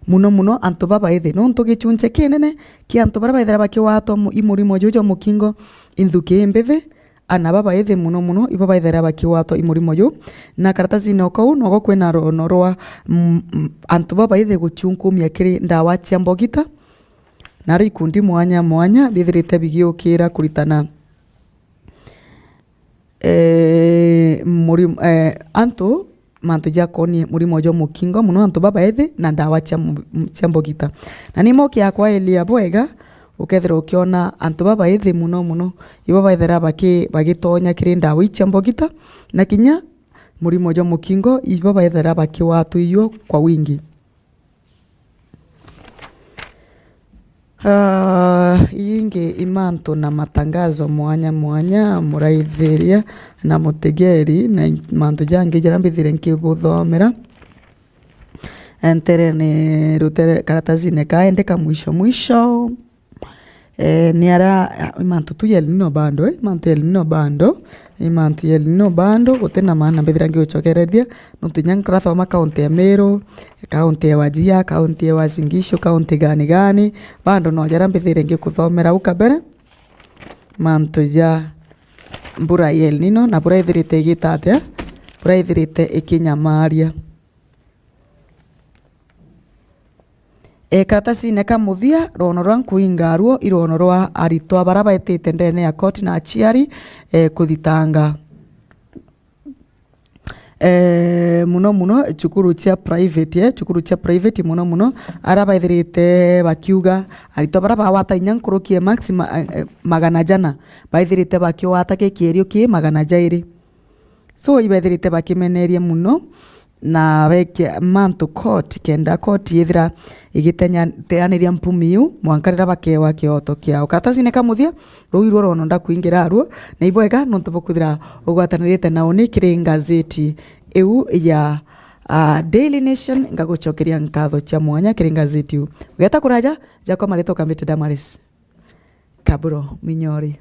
muno muno antu babaithi, nontu gichunchi kinene kia antu baria baithira bakigwatwa mu-, i murimo juu jwa mukingo i nthuki imbithi, ana babaithi muno muno ibo baithira bakigwatwa i murimo juu. Na karatasine o kau nogo kwina rono rwa, mm, mm, antu babaithi guchunkumia kiri ndawa cia mbogita, na ari ikundi mwanya mwanya bithirite bigiukira kuritana, eh, murimo, eh, antu mantu jakonie murimo jwa mukingo, muno antu babaethi na ndawa cia mu-, cia mbogita. Na nimo kiakwa elia bwega, ukethira ukiona antu babaethi muno muno, ibo baithira baki-, bagitonya kiri ndawa ii cia mbogita, na kinya murimo jwa mukingo, ibo baithira bakiwatwiywo kwa wingi. Ah, ingi i mantu na matangazo mwanya mwanya, muraithiria na mutegeri, na in-, mantu jangi jaria mbithire nkiguthomera. Enterene rutere-, karatasine kaendeka mwisho mwisho. Eh, ni ara, ah, i mantu tu ya El Nino bado, eh, i mantu ya El Nino bado, i mantu ya El Nino bado, guti na maana mbithira ngigucokereria, nontu inya nkarathoma kaunti ya Meru, kaunti ya Wajir, kaunti ya Uasin Gishu, kaunti gani gani, bado no jaria mbithire ngikuthomera u kabere. mantu ja mbura ya El Nino, na bura ithirite igita atia? Bura ithirite ikinyamaria. E, karatasine ka muthia, rwono rwa nkuinga ruo i rwono rwa aritwa bara baitite ndene ya koti na aciari, e, kuthitanga. E, muno muno cukuru cia private, e, cukuru cia private muno muno, ara baithirite bakiuga aritwa bara bawata inya nkuruki ya maxima, e, e, magana jana, baithirite bakiwata ki kierio ki magana jairi. So, ibethirite bakimeneria muno na bekia mantu court, kenda court yethira igitenyaniria mpumi iu mwanka rira bakewa kioto kiao. Karatasine ka muthia, ruu irwo rwono ndakuingira aruo, na ibwega nontu bukwithira ugwatanirite na uni kiri ngazeti iu ya, ah, Daily Nation. Ngagucokeria nkatho cia mwanya kiri ngazeti iu. Ugeta kuraja, jakwa maritwa Kambite Damaris Kaburo Minyori.